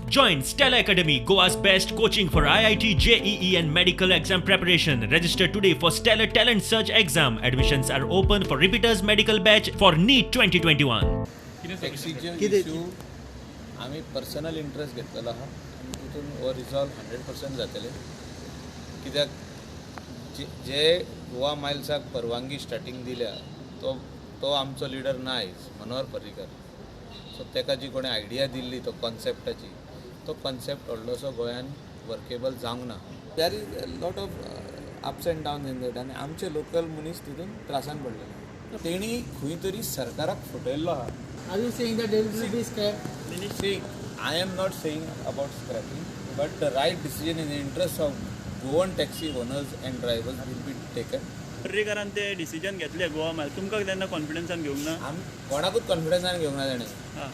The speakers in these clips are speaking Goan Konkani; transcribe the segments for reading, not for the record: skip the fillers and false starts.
Join Stellar Academy, Goa's best coaching for IIT, JEE, and medical exam preparation. Register today for Stellar Talent Search exam. Admissions are open for repeaters medical batch for NEET 2021. टॅक्सीचे कितें? इश्यू आमी पर्सनल इंट्रस्ट घेतलेलो आहा आनी तितून हो रिजॉल्व 100% जातले, कित्याक जे जे गोवा मायल्साक परवानगी स्टार्टींग दिल्या तो तो आमचो लिडर ना आयज, मनोहर पर्रीकर. सो ताका जी कोणें आयडिया दिल्ली तो कॉन्सेप्टाची, तो कॉन्सेप्ट व्हडलोसो गोंयान वर्केबल जावंक ना. There is lot of ups and down in that आनी आमचे लोकल मनीस तितून त्रासान पडलेले. तेणी खंय तरी सरकाराक फटयल्लो आहा. Are you saying that there will be scrap? See, I am not saying about scrapping, but the right decision in the interest of Goan taxi owners and drivers will be taken. पर्रीकारान ते डिसिजन घेतले गोवा मायल, तुमकां तेन्ना कॉन्फिडन्सान घेवंक ना? आम कोणाकूच कॉन्फिडन्सान घेवंक ना तेणें. हां.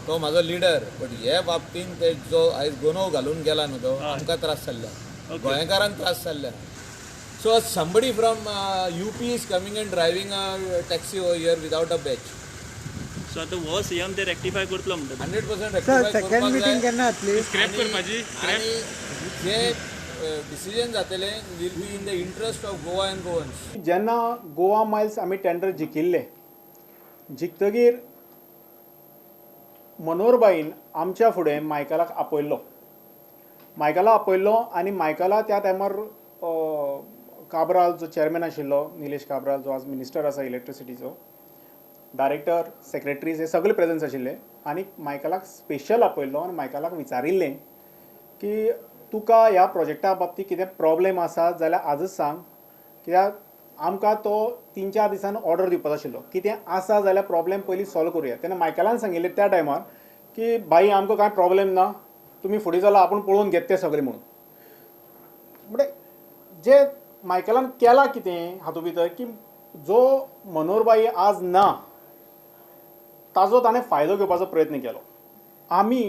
तो म्हाजो लिडर, बट हे बाबतीन ते जो आयज गोनोव घालून गेला न्हू, तो आमकां त्रास जाल्ले, गोंयकारांक त्रास जाल्ले. So somebody from UP is coming and driving a taxi over here without a badge. So आतां हो सीएम ते रेक्टिफाय करतलो म्हणटा? 100% सर, rectify second करपाक मिटींग जाय. केन्ना जातली? स्क्रॅप करपाची. आणि जे डिसिजन जातले will be in the interest of Goa and Goans. जेन्ना गोवा मायल्स आमी टेंडर जिखिल्लें, जिखतगीर मनोहरबाईन आमच्या फुडें मायकलाक आपयल्लो. मायकला आपयल्लो आनी मायकला त्या टायमार काब्राल जो चॅरमॅन आशिल्लो, निलेश काब्राल, जो आज मिनिस्टर आसा इलेक्ट्रिसिटीचो, डायरेक्टर, सेक्रेटरीज हे सगळे प्रेजन्स आशिल्ले आनी मायकलाक स्पेशल आपयल्लो आनी मायकलाक विचारिल्लें की तुका ह्या प्रोजेक्टा बाबतींत कितें प्रॉब्लेम आसा जाल्यार आजच सांग, कित्याक आमकां तो 3-4 दिसान ऑर्डर दिवपाचो आशिल्लो. कितें आसा जाल्यार प्रॉब्लेम पयलीं सॉल्व करुया. तेन्ना मायकलान सांगिल्लें त्या टायमार की भाई, आमकां कांय प्रॉब्लेम ना, तुमी फुडें चला, आपूण पळोवन घेत तें सगळें म्हणून. म्हणजे जे मायकलान केलां कितें हातूंत भितर की जो मनोहरबाई आज ना ताजो ताणें फायदो घेवपाचो प्रयत्न केलो. आमी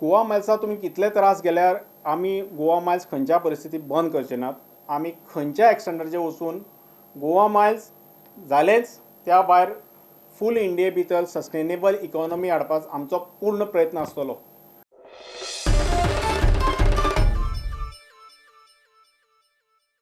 गोवा मायल्सा तुमी कितले त्रास गेल्यार आमी गोवा मायल्स खंयच्या परिस्थितीत बंद करचे नात. आमी खंयच्या एक्सटेंडाचेर वचून गोवा मायल्स जालेंच, त्या भायर फूल इंडिये भितर सस्टेनेबल इकॉनॉमी हाडपाक आमचो पूर्ण प्रयत्न आसतलो.